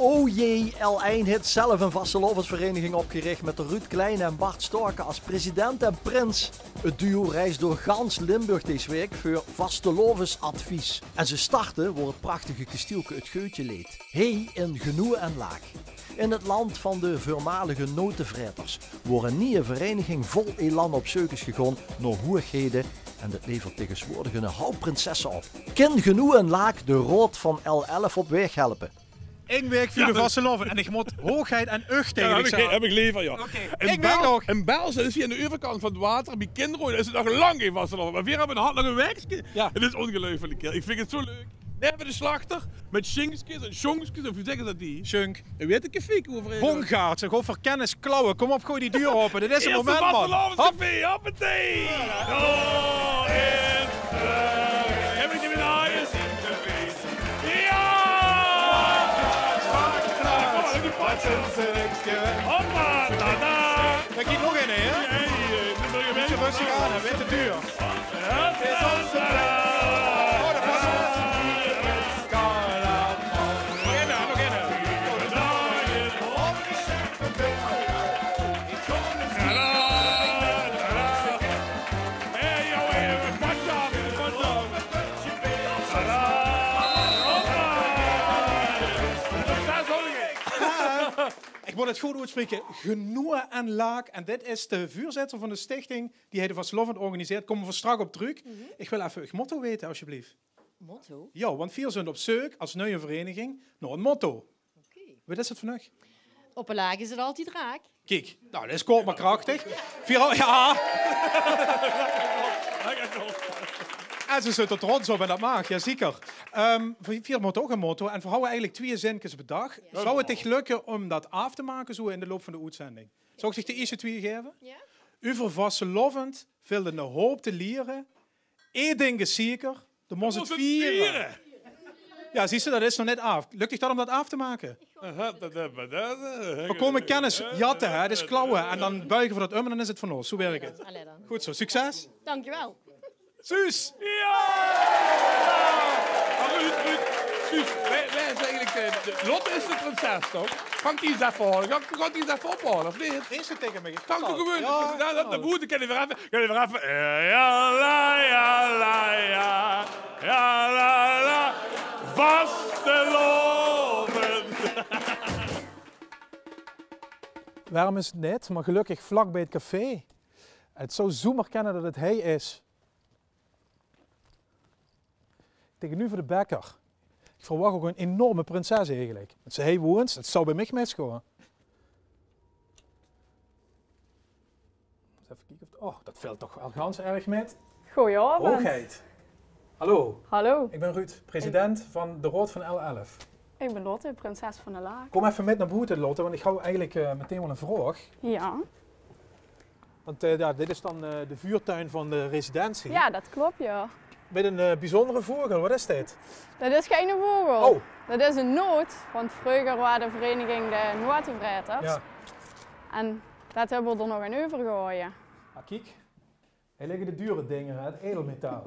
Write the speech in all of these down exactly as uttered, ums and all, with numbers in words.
O J L ein haet zelf ein vastelaovesvereiniging opgerich mit Ruud Klein en Bart Storken as president en prins. Het duo reis door gans Limburg dees waek veur vastelaovesadvies. En ze starte wor het prachtige kestielke Het Geutje leet. Hei in Genoe en Laak. In het land van de veurmalige notevraeters wor ein nieje vereiniging vol elan op zeuk gegaon nao hoeëgheden en det levert tegeswoordig ein houp prinsesse op. Kin Genoe en Laak de raod van L elf op waeg helpe? Ein waek veur de vastelaovend en ich mót hoogheid en uchtheid. Jao, höb ich, höb ich lever, jao. Oké, ich bön nog. In Belsj, det is hie aan de euverkant van het water, bie Kinrooi, is het nog lang gein vastelaovend. Mer veer höbbe ein hart nog ein waekske. Jao. Het is óngeluifelik, hè. Ich vinj het zo leuk. Naeve de slachter, mit sjinkskes en sjonkskes, of wie zègke ze det die? Sjunk. En wie hèt het café euver? Bongaard, ze gaon veur kennis klauwe. Kom op, gooj die deur ope. Dit is het moment, man. Vastelaovescafé, hoppatee! Jao, is, eh, höb ich die weer nao huis? Jao! Hoppa, tada! Dao kiek nog ein, hè? Hey, hey, hey, doe mer ein bietje rustig aan, hè. Witte deur. Ich mót het good oetspraeke. Genoe en Laak. En dit is de veurzitter van de stichting die hei de vastelaovend organiseert. Kómme veer straks op trök. Ich wil effe eur motto weite, alsjeblieft. Motto? Jao, want veer zeen op zeuk as nuuje vereiniging nao ein motto. Oké. Waat is het veur uch? Op de Laak is het altied raak. Kiek, nou, det is kort mer krachtig. Veer, jao. En ze zeen d'r trots op en det maag, jao, zeker. Ehm, veer, veer mótte ouch ein motto. En veer hawwe eigelik twieë zinkes bedach. Jao. Zou het dich lukke om det aaf te make, zo in de loup van de oetzending? Zal ich dich de ierste twieë gaeve? Jao. Euver vastelaovend vilt ein houp te liere. Eén ding is zeker, de mós het viere. Jao, zuus se, det is nog net aaf. Luk dich det om det aaf te make? Aha, det höbbe veer, det, eh, veer kómme kennis jatte, hè. Det is klauwe. En dan buige veer det um en dan is het van ós. Zo wirk het. Allee dan. Good zo, succes. Dankjewel. Suus! Jao! Mer Ruud, Ruud, Suus, wae, wae is eigelik de, de, Lotte is de prinses, toch? Kan ich die ins effe haole? Kan, kan ich die ins effe ophaole, of neet? Is het tege mich? Kan ich gewoon, jao, jao, jao. Boete, kan ich weer effe, kan ich weer effe, eh, jao, la, jao, la, jao, jao, la, la, vastelaovend. Werm is het net, mer gelökkig vlak bie het café. Het zou zomer kènne det het hei is. Tegeneuver de bekker. Ich verwach ouch ein enorme prinses eigelik. Wen ze hei woont, det zou bie mich misgaon. Ins effe kieke of, oh, det vilt toch waal gans erg mit. Goojenaovend. Hoogheid. Hallo. Hallo. Ich bön Ruud, president van de raod van L elf. Ich bön Lotte, prinses van de Laak. Kóm effe mit nao boete, Lotte, want ich haw eigelik, eh, meteen waal ein vraog. Jao. Want, eh, jao, dit is dan, eh, de vuurtuin van de residentie. Jao, det klop, jao. Mit ein, eh, biezunjere vogel. Waat is dit? Det is geine vogel. Oh. Det is ein noot, want vreuger waas de vereiniging de Notevraeters. Jao. En det höbbe veer d'r nog aan euvergehaoje. Ah, kiek. Hie ligke de dure dinger, hè, het edelmetaal.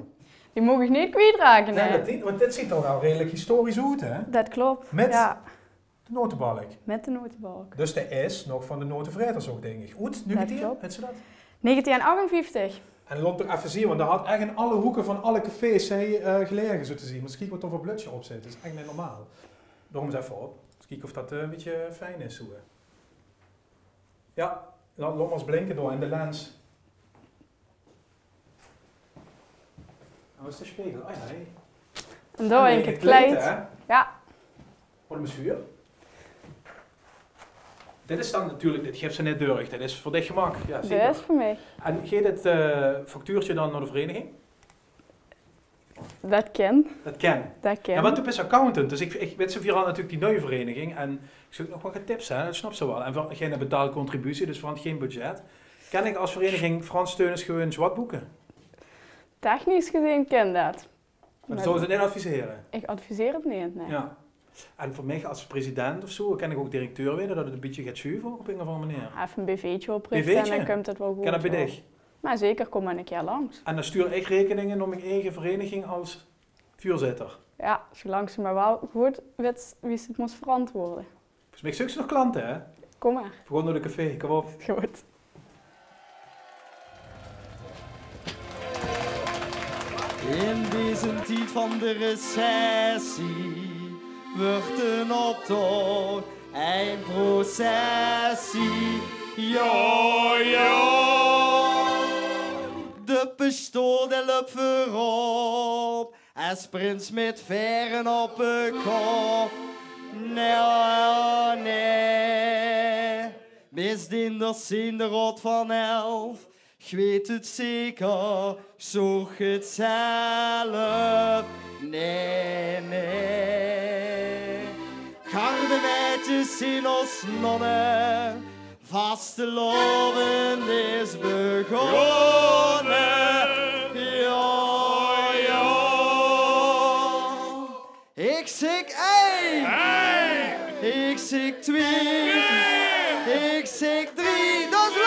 Die maag ich neet kwiet rake, hè. Nae, det, want dit zuut d'r waal redelik historisch oet, hè? Det klop, jao. Mit de notebalk. Mit de notebalk. Dus det is nog van de Notevraeters ouch, dink ich. Oet negentien, wèts se det? Negentien achtenvieftig. En laot toch effe zeen, want det haet ech in alle hoeke van alle cafés, hè, eh, gelaege, zo te zeen. Mós kieke waat d'r veur bludsje op zit. Det is ech neet normaal. Doe 'm ins effe op. Ins kieke of det, eh, ein bietje fijn is, zo, hè. Jao, laot, laot mer ins blinke door in de lens. En waat is de spegel? Ah jao, hè. En dao hing het kleid, hè? Jao. Waat ein zuur. Dit is dan natuurlik, dit gaefs se neet durch. Det is veur dich gemak. Jao, zeker. Det is veur mich. En geit het, eh, factuurtje dan nao de vereiniging? Det kin. Det kin. Det kin. Jao, want doe bis accountant, dus ich, ich weit, veer hawwe natuurlik die nuuje vereiniging en ich zeuk nog waat tips, hè, det snaps se waal. En veer hawwe gein betaalcontributie, dus veer hawwe gein budget. Kin ich as vereiniging Frans Theunisz gewoon zwart boeke? Technisch gezeen kin det. Mer det zouws se neet advisere? Ich adviseer het neet, nae. Jao. En veur mich as president of zo, kin ich ouch directeur waere, det het ein bietje geit sjuve op ein of anger meneer? Effe ein bv'tje oprichte en dan kump het waal good. Kin det bie dich? Mer zeker, kóm mer ein kier langs. En dan stuur ich raekeninge nao mien eige vereiniging as vuurzitter? Jao, zoelang se mer waal good wèts wie se het mós verantwoorde. Smik, zeuks se nog klante, hè? Kom maar. Veer goon nao de café, kom op. Good. In deze tied van de recessie wuuert 'nen optoch ein processie. Jao, jao. De pastoor dae löp veurop es prins mit vaere op de kop. Nae, nae. Misdieners zien de Raod van Elf. Iech weet 't zeker, zoog 't zelf. Nae, nae. Gardemeidjes zien os nonne. Vastelaovend is begós. Jao, jao. Iech zègk ein. Ein. Iech zègk twie. Twie. Iech zègk drie. Dao is 't.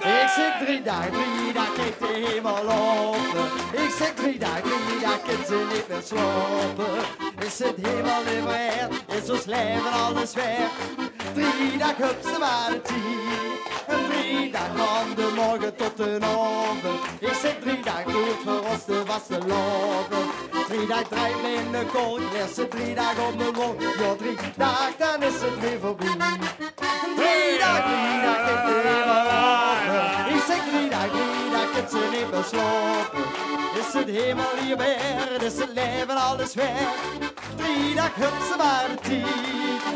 Iech zègk drie daag, drie daag geit de hemel ope. Iech zègk drie daag, drie daag kins se neet mie slaope. Is 't hemel neet waerd, is os laeve alles waerd. Drie daag höbs se mer de tied. En drie daag van de morge tot d'n aovend. Iech zègk drie daag good veur os te vastelaovend. Drie daag drejt miene kolk, lis se drie daag op mien wonk. Jao, drie daag, daan is 't weer veurbie. Drie daag, drie daag, iech zègk drie daag, drie daag kins se neet mie slaope. Is 't hemel hei waerd, is 't laeve alles waerd. Drie daag höbs se mer de tied.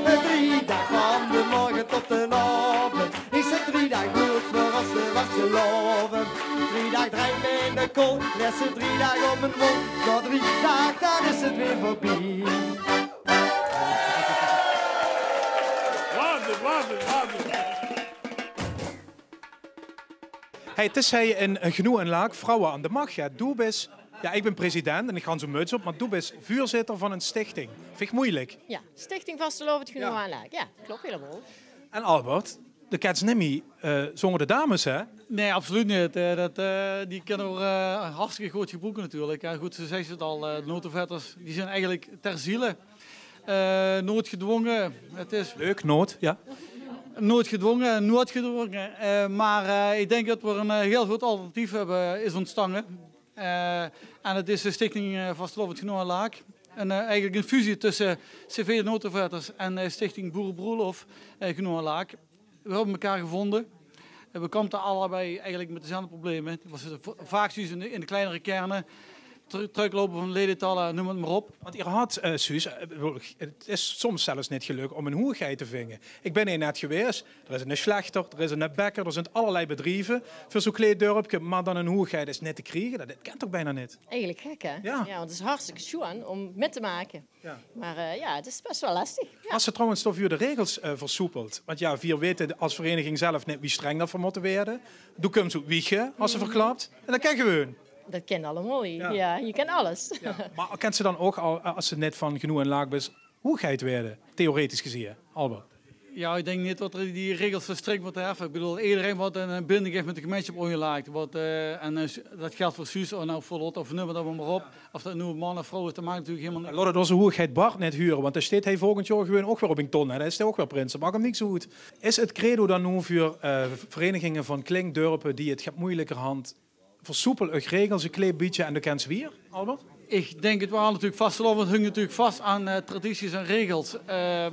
Drie daag van de morge tot d'n aovend. Iech zègk drie daag good veur os te vastelaovend. Drie daag drejt miene kolk, lis se drie daag op mien wonk. Nao drie daag, daan is 't weer veurbie. Waanzin, waanzin, waanzin. Hey, 't is hei in Genoe en Laak, vrouwe aan de mach. Jao, doe bis, jao, iech bin president en iech gaon zoe'n muts op, meh doe bis veurzitter vaan 'n stichting. Vin iech meujelik. Jao, Stichting Vastelaovend Genoe en Laak. Jao, klop hielemaol. En Albert, de kins neet mie, eh, zoonder de dames, hè? Nein, absoluut neet. Eh, dat, eh, die kinne v'r, eh, hartstikke good gebroeke natuurlik. Jao, good, zoe zeis se 't al, eh, de Notenvetters, die zien eigelek ter ziele, eh, noodgedwonge. 't Is leuk, nood, jao. Noodgedwonge, noodgedwonge. Eh, meh, eh, iech dink tot v'r 'n, eh, hiel good alternatief höbbe, is oontstange. Eh, en dat is de Stichting, eh, Vastelaovend Genoe en Laak. En, eh, eigelek 'n fusie tösse C V de Notenvetters en, eh, Stichting Boerebroelof, eh, Genoe en Laak. V'r höbbe mekaar gevoonde. Eh, v'r kaome allebei eigelek mèt dezelfde probleme. 't Waor va-, vaak Suus in de, in de kleinere kerne. Tru-, trökloupe vaan ledetalle, neum 't mer op. Want geer had, eh, Suus, eh, bedoel, 't is soms zelfs neet gelök um 'n hoegheid te vinge. Iech bin hei net gewees. D'r is 'ne slechter, d'r is 'ne bekker, d'r zien allerlei bedrieve veur zoe'n klee dörpke. Meh daan 'n hoegheid is neet te kriege. Dat, dat kint toch bijna neet? Eigelek gek, hè? Jao. Jao, want 't is hartstikke sjoen um mèt te make. Jao. Meh, eh, jao, 't is bès wel lestig. Jao. Has se trouwens toch weer de regels, eh, versoepeld? Want jao, veer weite es vereiniging zelf neet wie streng dat veer mote weure. Doe kums oet Wiege, has se verklap. En dat kin gewoen. Dat kin allemaol, jao. Jao, je kint alles. Jao. Meh kins se daan ouch al, eh, es se neet vaan Genoe en Laak bis, hoegheid weure, theoretisch gezeen, Albert? Jao, iech dink neet tot v'r die regels zoe strik mote heffe. Iech bedoel, ederein wat 'n, 'n binding heet mèt de gemeinsjap Oongenaak. Wat, eh, en, eh, dat geldj veur Suus, of noe veur Lot, of neum 't mer op. Of dat noe man of vrouw is, dat maak natuurlik hielemaol niks. Laot 't oze hoegheid Bart neet hure, want dee steit hei volgend jaor gewoen ouch weer op 'n ton, hè. Daan is 'r ouch weer prins. Dat maak häöm niks oet. Is 't credo daan noe veur, eh, vereiniginge vaan kling dörpe die 't get meujelieker hant: versoepel eur regels e klee bietje en daan kins se weer, Albert? Iech dink 't waal natuurlik, vastelaovend hungk natuurlik vas aon, eh, tradities en regels. Eh,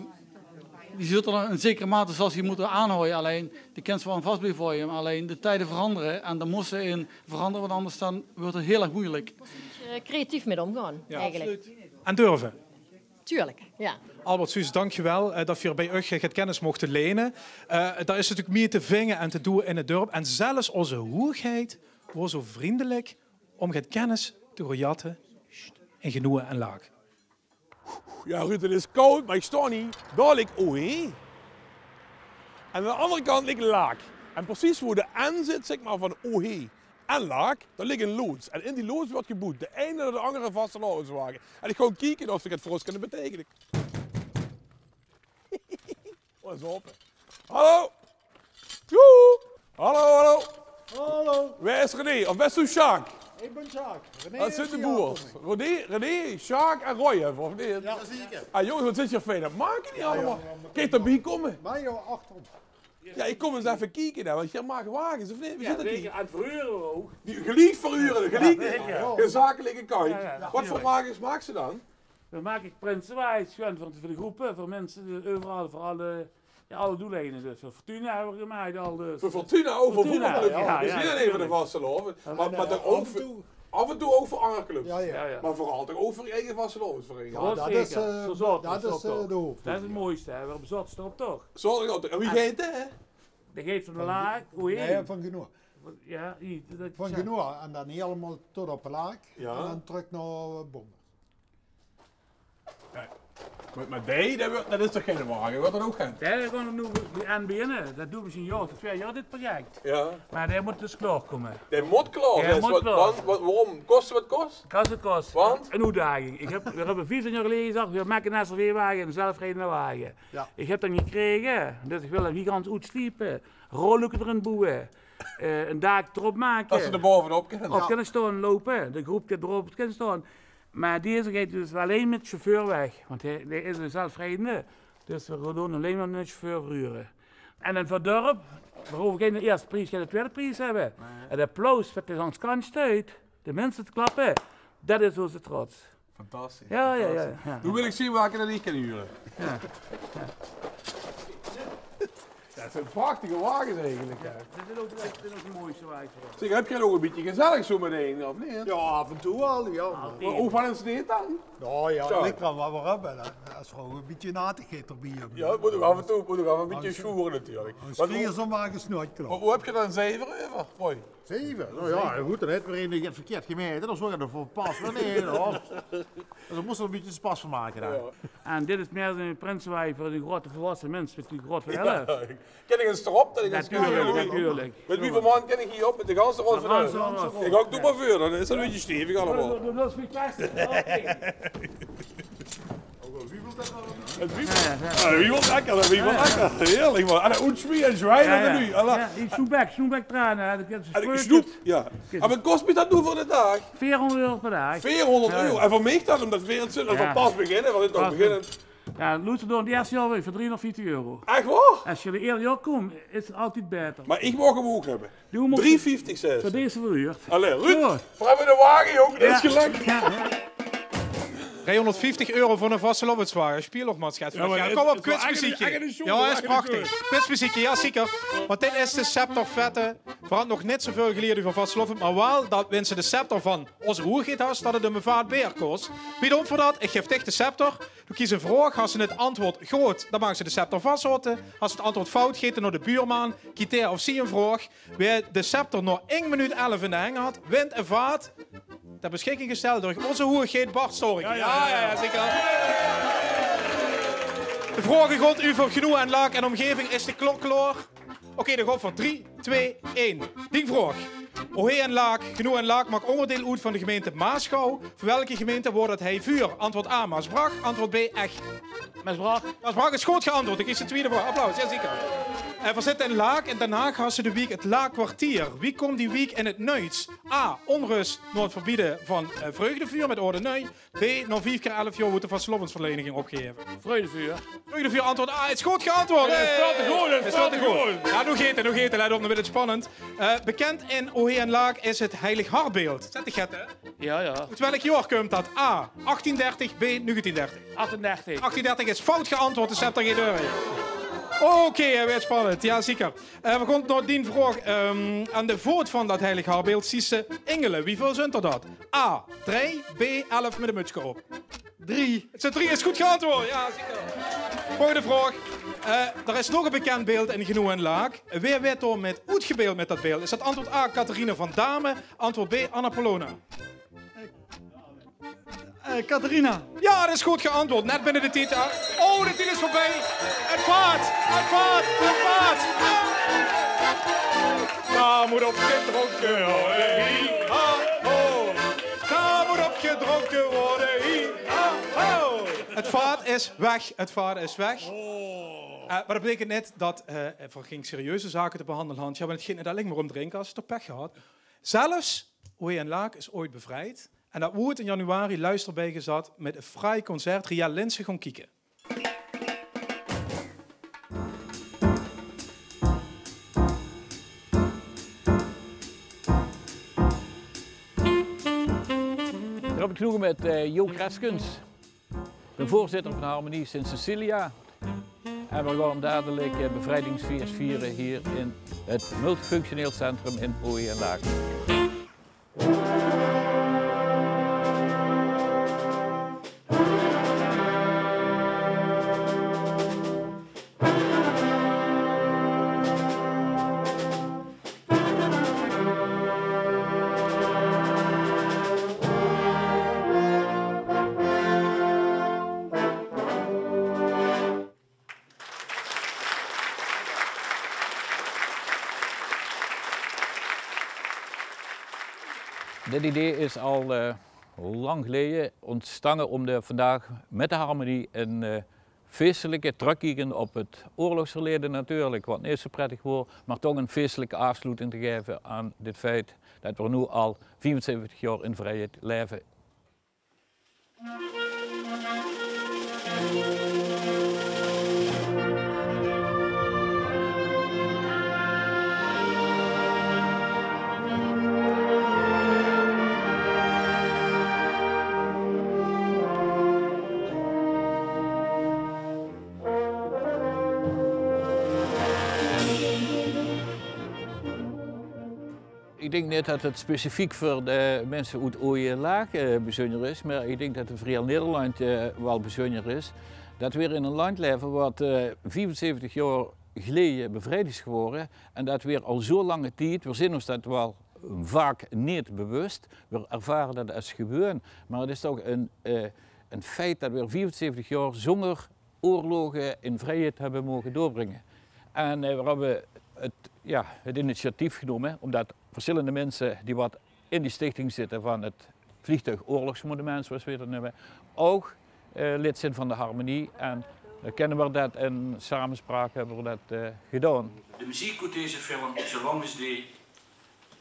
die zulle tot 'n zekere mate zelfs mote aonhawwe. Allein, de kins wel aon vas blieve hawwe. Allein, de tije verandere en dao mós se in verandere, want anders daan weurt 't hiel erg meujelek. Mós se 'n bietje creatief mèt umgoon, eigelek. Jao, absoluut. En dörve. Tuurlik, jao. Albert, Suus, daank uuch wel, eh, tot veer bij uuch get kennis mochte lene. Eh, dao is natuurlik mie te vinge en te doon in 't dörp. En zelfs oze hoegheid waor zoe vrundelek um get kennis te goon jatte in Genoe en Laak. Jao, Ruud, 't is kaod, meh iech stoon hei. Dalik Ohe. En aon d'n andere kant ligk Laak. En percies boe de N zit, zègk mer, vaan Ohe en Laak, dao ligk 'n loods. En in die loods weurt geboewd. De ein nao de angere vastelaoveswage. En iech gaon kieke of ze get veur us kinne beteikene. Oh, is ope. Hallo! Joe! Hallo, hallo! Hallo! Wae is René? Of bis doe Sjaak? Ich bön Sjaak. René, dat zeen de boers. René, René, Sjaak en Roy, hè, of neet? Jao, zeker. Ah, jónges, wat zit geer fijn aan 't make hie allemaol. Kiek, d'rbie kómme. Mer jao, achterom. Jao, ich kóm ins effe kieke, hè, want geer maak wages, of neet? Wie zit dat hie? Zeker, aan 't verhure ouch. Die, geliek verhure, geliek. Jao, zeker. De zakelike kantj. Jao, jao, natuurlik. Wat veur wages maaks se dan? Dan maak ich prinsewages, gewoon veur, veur de gróppe, veur minse, eh, euveral, veur alle, jao, alle doeleinde. Dus veur Fortuna höbbe v'r gemaak al, dus. Veur Fortuna, o, veur Fortuna, voetbalclub. Jao, jao, netuurlik. Is neet allein veur de vastelaovend, mer, mer toch ouch veur, af en toe ouch veur anger clubs. Jao, jao. Jao, jao. Mer veural toch ouch veur eige vastelaovesvereiniging. Jao, dat is, eh, dat is, eh, de hoofddoel. Dat is 't mooiste, hè. V'r höbbe zots d'rop, toch? Zots d'rop. En wie geit dae, hè? Dae geit van de Laak, hoe heet? Nae, van Genoa. Jao, hie, dat, van Genoa en dan hielemaol tot op de Laak. Jao. En dan trök nao, eh, Bommel. Jao. Mer, mer dae, dae wuuert, dat is toch geine wage? Wuuert dat ouch gein... Dae kómme noe bie N B N, dat doon v'r sinds ein jaor of twieë jaor, dit project. Jao. Mer dae mót dus klaorkómme. Dae mót klaor zeen. Dae mót klaor. Want, want waorom? Kos wat kos? Kos wat kos. Want? Ein oetdaging. Ich höb, v'r höbbe vieftieën jaor geleje gezag, v'r make ein S R W-wage, ein zelfrijdende wage. Jao. Ich höb dae gekrege, dus ich wil dae hie gans oetsliepe, rolluke d'rin boewe, eh, ein daak d'rop make. Dat ze d'r baovenop kinne. Op kinne staon, loupe, de gróp die d'rop kinne staon. Mer deze geit dus allein mit chauffeur weg, want hae, dae is ein zelfrijdende. Dus v'r doon allein mer mit chauffeur verhure. En dan veur 't dörp, v'r hove geine ierste pries, geine twiede pries höbbe. Nae. 't Applaus wat d'r langs de kantj steit, de minse te klappe, dat is ózze trots. Fantastisch. Jao, jao, jao, jao. Noe wil ich zeen wae ich dat hie kan hure. Jao. Dat zeen prachtige wages eigelik, hè. Jao, dit is ouch, dit is ouch de mooiste wage veur ós. Zèk, höb geer 't ouch ein bietje gezellig zo metein, of neet? Jao, af en toe waal, jao. Altied. Mer ouch waal ins neet dan? Jao, jao, lik d'raan wat v'r höbbe, hè. Es v'r ouch ein bietje natigheid d'rbie höbbe. Jao, 't mót ouch af en toe, mót ouch af en toe ein bietje sjoere natuurlik. Mer wie, wie höb geer dan ein zeiver euver? Mooi. Zeve? Nou ja, goed, dan haet weer een verkeerd gemeten. Dan zorg je ervoor pas. Maar nee, hoor. Dus daar moesten we een beetje pas van maken daar. Ja. En dit is meer een prinsewei voor de grote volwassen mensen met die grote elf. Ja, kin ich ins d'rop, det ich ins... Natuurlijk, natuurlijk. Mit wieväöl man kin ich hie op? Mit de ganse rol van de... De ganse rol. Ich gaon ouch maar veur, dan is det ein bietje stevig allemaol. Doe, doe, doe, doe, doe, doe, doe, doe, doe, doe, doe, Het wiebelt lekker, het wiebelt lekker. Heerlijk, man. En dan oetsmie en zwijnen we nu. Ja, die snoepbek, snoepbek tranen, hè. En de snoep, ja. En wat kost mich dat noe veur de daag? Veerhonderd euro per daag. Veerhonderd euro. En veur mich dan, omdat veer in 't zin, en veur pas beginne, want in 't begin... Ja, Loetse, door 't eerste jaor weer veur driehonderdvieftig euro. Echt waor? Es se de eerste jaor kums, is 't altied baeter. Maar ich maag 'm ouch höbbe. Drievieftig, zes. Veur deze verhuurd. Allee, Ruud, veer höbbe de wage, jóng. Det is gelök. Ja, ja. Driehonderdvieftig euro veur ein vastelaoveswage. Spiel nog mer, schat. Ja, maar kom op, quizmuziekje. Ja, is prachtig. Quizmuziekje, ja, zeker. Want dit is de Scepter Vette. Veer hadde nog neet zoväöl gelierd euver vastelaovend, maar waal det wins se de scepter van ós Roegeet has, det 't ein vaat beer kos. Wie doon v'r det? Ich gaef dich de scepter. Doe kies ein vraog. Has se 't antwoord good, dan maags se de scepter vashaoje. Has se 't antwoord fout, geet 'r nao de buurman, quitteer of zie ein vraog. Wae de scepter nao ein minuut elf in de heng hat, wint ein vaat ter beschikking gesteld door ózze hoeëgheid Bart Stork. Ja, ja, ja, zeker. De vraoge gaon euver Genoe en Laak en omgeving. Is de klok klaor? Oké, dan gaon v'r veur drie, twee, ein. Dien vraog. Oheë en Laak, Genoe en Laak maak óngerdeil oet van de gemeinte Maasgouw. Veur welke gemeinte waor det hei veur? Antwoord A, Maasbrach. Antwoord B, Ech. Maasbrach. Maasbrach is good geantwoord. Ich gaef de twiede vraog. Applaus, ja zeker. Eh, veer zitte in Laak. In Den Haag has se de wiek 't Laakkwartier. Wie kump die wiek in 't nuuts? A, ónrös nao 't verbiede van, eh, vreugdevuur mit aad en nuuj. B, nao vief kier elf jaor woort de vastelaovesvereiniging opgehaeve. Vreugdevuur. Vreugdevuur, antwoord A, is good geantwoord. Is väöl te good, is väöl te good. Ja, noe geet 't, noe geet 't. Let op, noe wuuert 't spannend. Eh, bekend in Oheë en Laak is 't Heilig Hartbeeld. Zèt dich get, hè? Ja, ja. Oet welk jaor kump det? A, achttien dertig, B, negentien dertig. Achtendertig. Achttien dertig is fout geantwoord, de scepter geit euver. Oké, 't wuuert spannend. Ja, zeker. Eh, veer gaon nao dien vraog. Ehm, aan de voot van det Heilig Hartbeeld zuus se ingele. Wieväöl zunt 'r det? A, drie, B, elf mit ein mutske op. Drie. 't Zunt drie, is good geantwoord. Ja, zeker. Volgende vraog. Eh, d'r is nog ein bekend beeld in Genoe en Laak. Wae weurt dao mit oetgebeeld mit det beeld? Is det antwoord A, Catharina van Damme? Antwoord B, Anna Polona? Eh, Catharina. Ja, det is good geantwoord. Net binne de tied. Oh, de tied is veurbie. 't Vaat, 't vaat, 't vaat. Dao mót op gedrónke waere, hie, ha, ho. Dao mót op gedrónke waere, hie, ha, ho. 't Vaat is weg, 't vaat is weg. Eh, maar det beteikent neet det, eh, veer gein serieuze zake te behandele hant. Ja, want 't geit neet allein mer óm drinke es se toch pech has. Zelfs Ooj en Laak is ooit bevrijd en dat woort in januari luister bijgezat met een fraai concert. Ria Linssen góng kieke. Veer höbbe 't genoege mit, eh, Jo Kreskens, de veurzitter van Harmonie Sint Cecilia. En veer gaon dalik 't bevrijdingsfees viere hie in 't multifunctioneel centrum in Ooj en Laak. Dit idee is al, eh, lang geleje ontstange óm de, vandaag mit de harmonie ein, eh, feestelike trökkieke op 't oorlogsverleje natuurlik, wat neet zo prettig woor, mer toch ein feestelike aafsloeting te gaeve aan dit feit det veer noe al viefenzeventig jaor in vrijheid laeve. Ich dink neet det 't specifiek veur de minse oet Ooj en Laak, eh, bezunjer is, mer ich dink det 't veur hiel Nederland, eh, waal bezunjer is. Det veer in ein land laeve wat, eh, viefenzeventig jaor geleje bevrijd is gewore en det veer al zoe lange tied, veer zeen ós det waal vaak neet bewus, veer ervare det es gewoon, mer 't is toch ein, eh, ein feit det veer viefenzeventig jaor zónger oorloge in vrijheid höbbe moge doorbringe. En, eh, veer höbbe 't, jao, 't initiatief genómme, ómdet versjillende minse die wat in die stichting zitte van 't Vliegtuig Oorlogsmonument, zoeas veer det neume, ouch, eh, lid zeen van de harmonie. En dan kènne veer det in samespraok höbbe veer det, eh, gedaon. De meziek oet deze film, Zolang is Dee,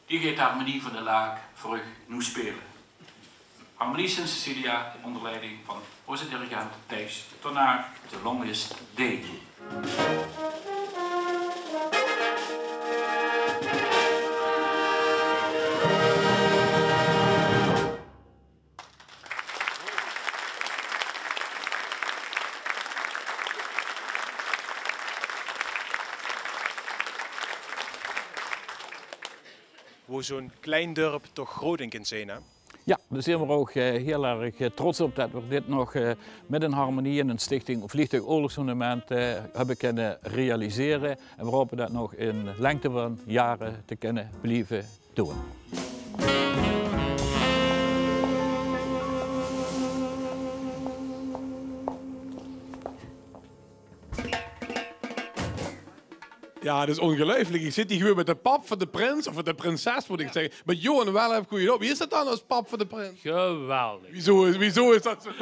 die geit Harmonie van de Laak veur uch noe speule. Harmonie Sint Cecilia ónger leiding van ózze dirigent Thijs Tornaar, Zolang is Dee. Wo zo'n klein dörp toch groot in kin zeen, hè? Jao, dao zeen v'r ouch, eh, hiel erg, eh, trots op det v'r dit nog, eh, mit ein harmonie en ein stichting Vliegtuig Oorlogsmonument, eh, höbbe kinne realisere. En v'r hope det nog in lengte van jaore te kinne blieve doon. Jao, det is óngeluifelik. Ich zit hie gewoon mit de pap van de prins, of van de prinses, mót ich zègke. Mit Johan Welheb, goeiedaag. Wie is det dan es pap van de prins? Geweldig. Wieso is, wieso is det zoe?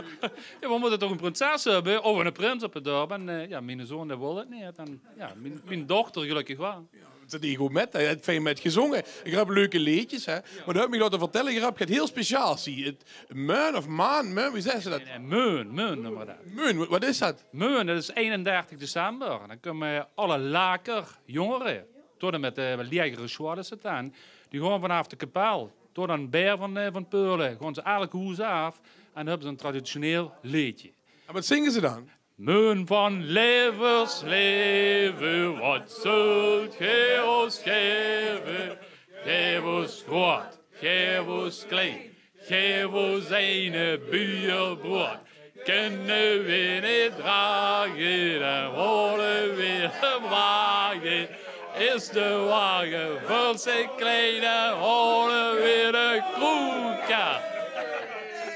Jao, veer mótte toch ein prinses höbbe, of eine prins op 't dörp. En, eh, jao, miene zoon, dae wól 't neet. En, jao, mien, mien dochter gelökkig waal. Jao, det zit hie good mit, hè. Haet fijn mit gezónge. Geer höb leuke leedjes, hè. Mer det höb ich mich laote vertèlle, geer höb get hiel speciaals hie. 't Meun of maan, meun, wie zègke ze det? Nae, nae, meun, meun neume v'r det. Meun, wa-, wat is det? Meun, det is einendertig december. En dan kómme alle Laker jóngere, tot en mit de laegere sjoeal is 't dan. Die gaon vanaaf de kapel tot aan Beer van, eh, van Peule, gaon ze elk hoes aaf en dan höbbe ze ein traditioneel leedje. En wat zinge ze dan? Meun van Leversleve, wat zult geer ós gaeve? Gaef ós groat, gaef ós klein, gaef ós eine buurbroad. Kinne veer neet drage, dan hole veer de wage. Is de wage väöl te klein, dan hole veer de kroeg.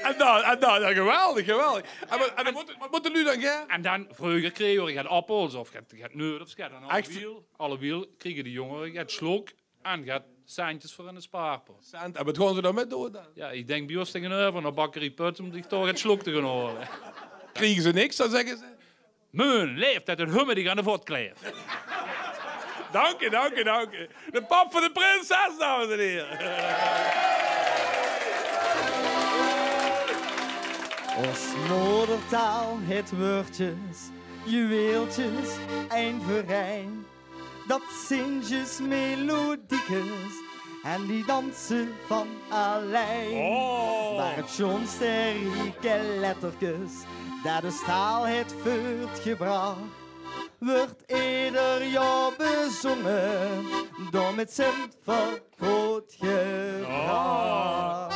En dan, en dan, jao, geweldig, geweldig. En wat, en dan mót, wat mótte de luuj dan gaeve? En dan, vreuger kreeg v'r get appels of get, get neut of get. En alle wiel, alle wiel kriege de jóngere get slook en get centjes veur in de spaarpot. Cent, en wat gaon ze dao mit doon dan? Jao, ich dink bie ós taengeneuver nao bakkerie Puts óm zich toch get slook te gaon haole. Kriege ze niks, dan zègke ze: Meun, leef, det 't humme dich aan de vot kleef. Danke, danke, danke. De pap van de prinses, dames en hiere. Ós modertaal haet wäördjes, juweeltjes, ein veur ein. Dat zeen zjus melodiekes en die danse van allein. Oh. Mer 't sjoonste rieke letterkes dat ós taal haet veurtgebrach, wuuert eder jaor bezónge, dao mit zint vergroot gebrach.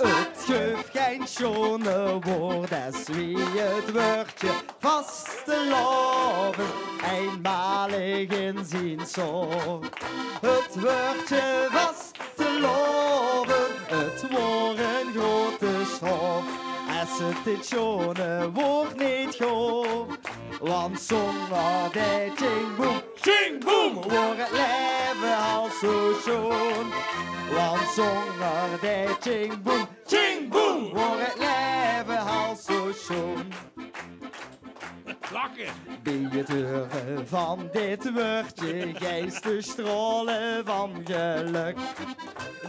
't Geuf gein sjoner woord es wie 't wäördje vastelaovend, einmalig in zien soort. 't Wäördje vastelaovend, 't woor ein groete sjtraof es 't dit sjone woord neet goof. Want zónger de tjingboem, tjingboem, woor 't laeve hals zo sjoon. Want zónger de tjingboem, tjingboem, woor 't laeve hals zo sjoon. Lache. Bie 't heure van dit wäördje geis te sjtraole van gelök.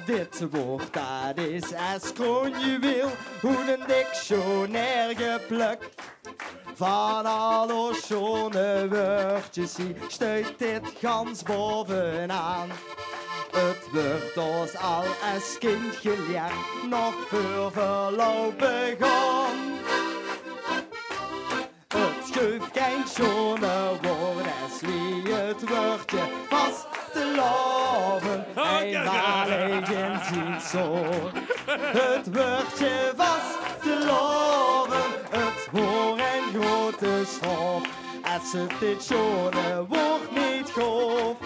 Dit woord, dat is es kroonjuweel oet ein dictionair geplök. Van al ós sjoon wäördjes hie sjteit dit gans baovenaan. 't Wuuert ós al es kindj gelierd, nog veur v'r loupe gaon. 't Geuf gein sjoner woord es wie 't wäördje vastelaovend, einmalig in zien soort. 't Wäördje vastelaovend, 't woor ein groete sjtraof es 't dit sjone woord neet goof.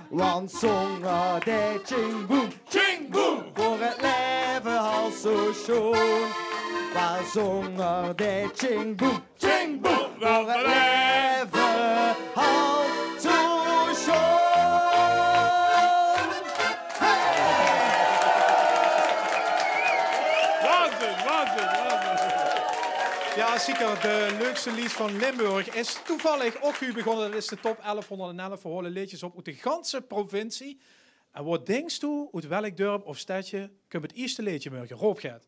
Want zónger de tjingboem, tjingboem, woor 't laeve hals zo sjoon. Mer zónger de tjingboem, tjingboem, woor 't laeve hals zo sjoon. Hey! Waanzin, waanzin, waanzin. Jao, zeker de leukste lies van Limburg is toevallig ouch hie begós. Dat is de top elfhónderdelf. Veer haole leedjes op oet de ganse provincie. En waat dinks doe, oet welk dörp of stedje kump 't ierste leedje mörge? Rob, geit.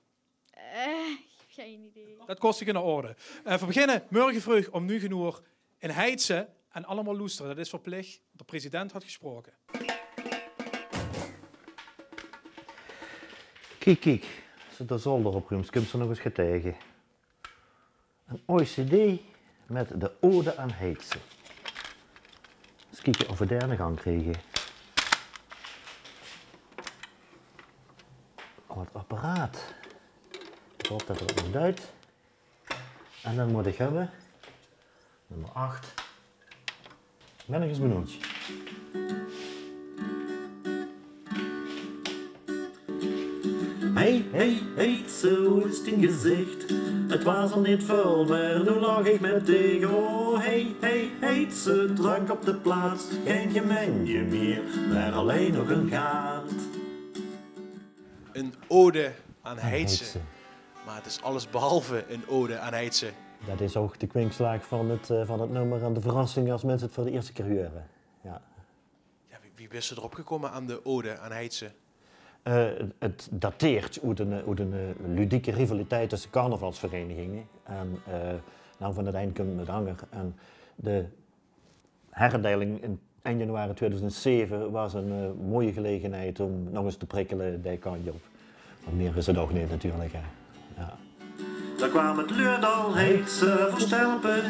Eh, ich höb gein idee. Dat kós ich in orde. Eh, veer beginne mörge vreug óm nuuj oer in Heitse en allemaol loestere. Dat is verplich, want de president haet gesproke. Kiek, kiek. Es se de zolder opruums, kums se nog ins get taenge. Ein ooi cd mit de Ode aan Heitse. Ins kieke of v'r dae aan de gang kriege. Oh, 't apparaat. Ich haop dat 't nog duit. En dan mót ich höbbe nummer acht. Bön ich ins benoejd. Hey, hey, Heitse, hoe is dien gezicht? 't Waas al neet väöl, mer noe lach ich mit dich. Oh, hey, hey, Heitse, drök op de plaats. Gein gemeinde mier, mer allein nog ein gaat. Ein ode aan Heitse. Aan Heitse. Mer 't is alles behalve ein ode aan Heitse. Dat is ouch de kwinkslaag van 't, eh, van 't nummer en de verrassing es minse 't veur de ierste kier heure. Jao. Jao, wie, wie bis se d'rop gekómme aan de ode aan Heitse? Eh, 't dateert oet ein, oet ein, eh, ludieke rivaliteit tösse carnavalsvereniginge. En, eh, noe, van 't ein kump 't anger. En de herdeiling in eind januari tweeduizend zeve waas ein, eh, mooie gelegenheid óm nog ins te prikkele, dae kantj op. Want mier is 't ouch neet natuurlik, hè. Jao. Dao kwaam 't luurdal Heitse veur sjtelpe.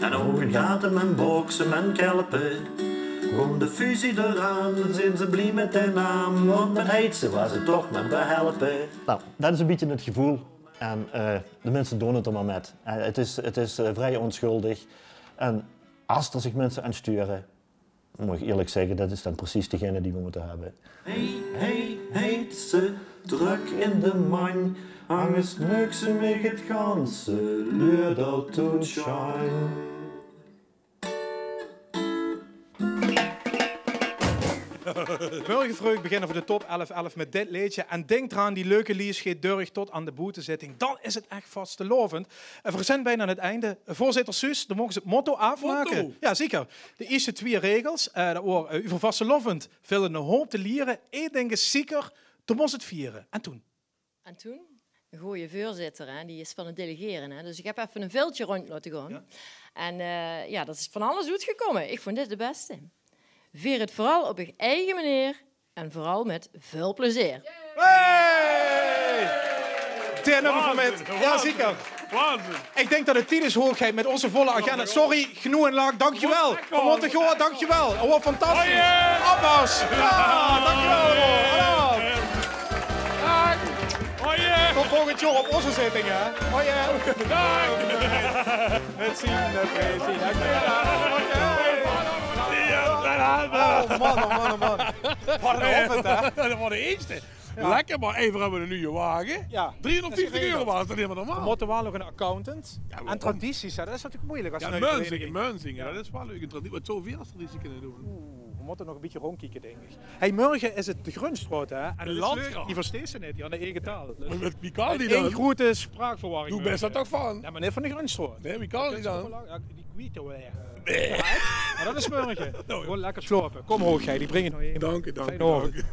En ouch in gate en bokse en kelpe. Kóm de fusie d'raan, zeen ze blie mit de naam. Want mit Heitse waas 't toch mer behelpe. Noe, dat is ein bietje 't geveul. En, eh, de minse doon 't d'r mer mit. Eh, 't is, 't is, eh, vrie ónsjuldig. En es d'r zich minse aan sjture, mót ich ierlik zègke, dat is dan precies degene die v'r mótte höbbe. Hey, hey, Heitse, drök in de manj, angers meuks se mich 't ganse luurdal toetsjang. Mörge vreug beginne v'r de top elf elf mit dit leedje. En dink d'raan, die leuke lies geit durch tot aan de boetezitting. Dan is 't ech vastelaovend. Eh, veer zeen bienao aan 't einde. Veurzitter Suus, dan moge ze 't motto aafmake. Motto? Jao, zeker. De ierste twieë regels, eh, dat woor, eh, euver vastelaovend vilt 'n hoop te liere. Eén dink is zeker, doe mós 't viere. En toen? En toen? Goeie veurzitter, hè, die is van 't delegere, hè. Dus ich höb effe e veldje róndj laote gaon. Jao. En, eh, jao, dat is van alles oetgekómme. Ich vónj dit de bèste. Veer 't veural op eur eige meneer en veural mit väöl plezeer. Hey! D'r nummer van mit. Waanzin, jao, zeker. Waanzin. Ich dink dat 't tied is, hoogheid, mit ózze volle agenda. Sorry, genóg en lang. Dankjewel. Veer mótte gaon, dankjewel. Oh, wat fantastisch. Applaus. Jao, dankjewel. Hallo. Tot volgend jaor op ózze zitting, hè. Hoi, hè. Bedank. Mit zien, eh, prijs, zien. Oh, man, oh, man, oh, man. Wat 'n aovend, hè. Dat waor de ierste. Jao. Lekker, mer effe höbbe v'r 'ne nuje wage. Jao. Driehóngerdvieftig euro waor dat, neet normaal. V'r mótte waal nog 'nen accountant. Jao, en tradities, hè, dat is natuurlik meujelik es... Jao, nuuj vereniging. Mörnsing, dat is waal leuk. 'n Traditie, wat zouw v'r es traditie kinne doon? Oeh, v'r mótte nog e bietje róndjkieke, dink ich. Hey, mörge is 't de Grunsjtraot, hè? En Lantgraaf, die versteis se neet, die han 'n eige taal. Mer wie kan die dan? Ein groete spraakverwarring. Doe bès d'r toch van? Jao, mer neet van de Grunsjtraot. Nae, wie kan die dan? Jao, die kwiete weer. Nae. Mer dat is mörge. Noe, jao. Gewoon lekker slaope. Kóm, hoogheid, ich bring dich nao heem. Dank dich, dank dich. Fijne aovend.